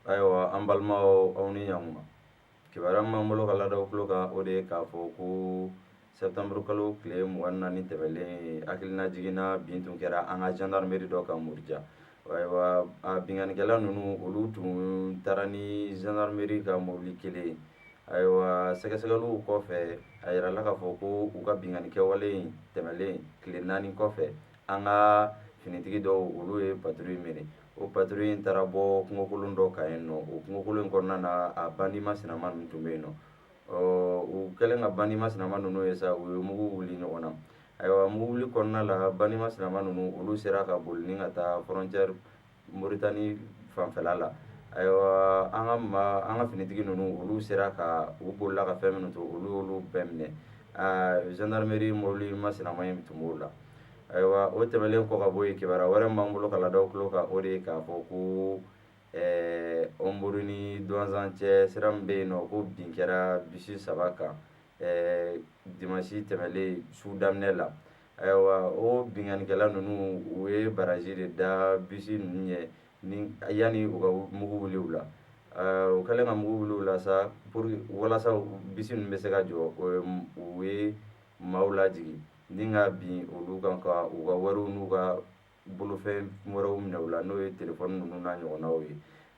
Ayiwa, an balimaw, aw ni ɲankuma. Kibaruya min b'an bolo ka ladaw tulo kan, o de ye k'a fɔ ko septembre kalo tile 24 tɛmɛlen, hakilina jiginna, bin tun kɛra an ka gendarmerie dɔ kan Muruja. Ayiwa, a binkannikɛla ninnu, olu tun taara ni gendarmerie ka mobili kelen. Ayiwa, sɛgɛsɛgɛliw kɔfɛ, a yirala k'a fɔ ko u ka binkanni kɛwale in tɛmɛlen tile 4 kɔfɛ, an ka finitigi dɔw, olu ye patrouille minɛ. O patrouille in taara bɔ kungokolon dɔ kan yen nɔ. O kungokolon in kɔnɔna na, a bandi masinama ninnu tun bɛ yen nɔ. U kɛlen ka bandi masinama ninnu ye sa, u ye mugu wuli ɲɔgɔn na. Ayiwa, mugu wuli kɔnɔna la, bandi masinama ninnu, olu sera ka boli ni ka taa frontière Moritani fanfɛla la. Ayiwa, an ka ma an ka finitigi ninnu, olu sera ka u bolila ka fɛn minnu to, olu y'olu bɛɛ minɛ. Gendarmerie mobili masinama in tun b'o la. Ayiwa, o tɛmɛnen kɔ ka bɔ yen, kibaruya wɛrɛ min b'an bolo ka ladaw tulo kan, o de ye k'a fɔ ko Hombori ni Duwanzan cɛ sira min bɛ yen nɔ, ko bin kɛra bisi 3 kan dimanche tɛmɛlen su daminɛ la. Ayiwa, o binkannikɛla ninnu, u ye baraji de da bisi ninnu ɲɛ ni yanni u ka mugu wuli u la. U kɛlen ka mugu wuli u la sa, pour walasa bisi ninnu bɛ se ka jɔ, u ye maaw lajigin ni ka bin olu kan ka u ka wariw n'u ka bolofɛn wɛrɛw minɛ u la, n'o ye telefɔni ninnu n'a ɲɔgɔnnaw ye.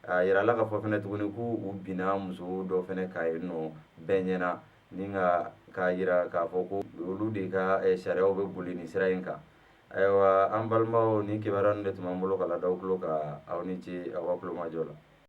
A yirala k'a fɔ fɛnɛ tuguni k'u u binna muso dɔ fɛnɛ kan yen nɔ bɛɛ ɲɛna, ni ka k'a yira k'a fɔ ko olu de ka sariyaw bɛ boli nin sira in kan. Ayiwa, an balimaw, nin kibaruya ninnu de tun b'an bolo ka ladaw tulo kan. Aw ni ce aw ka tulomajɔ la.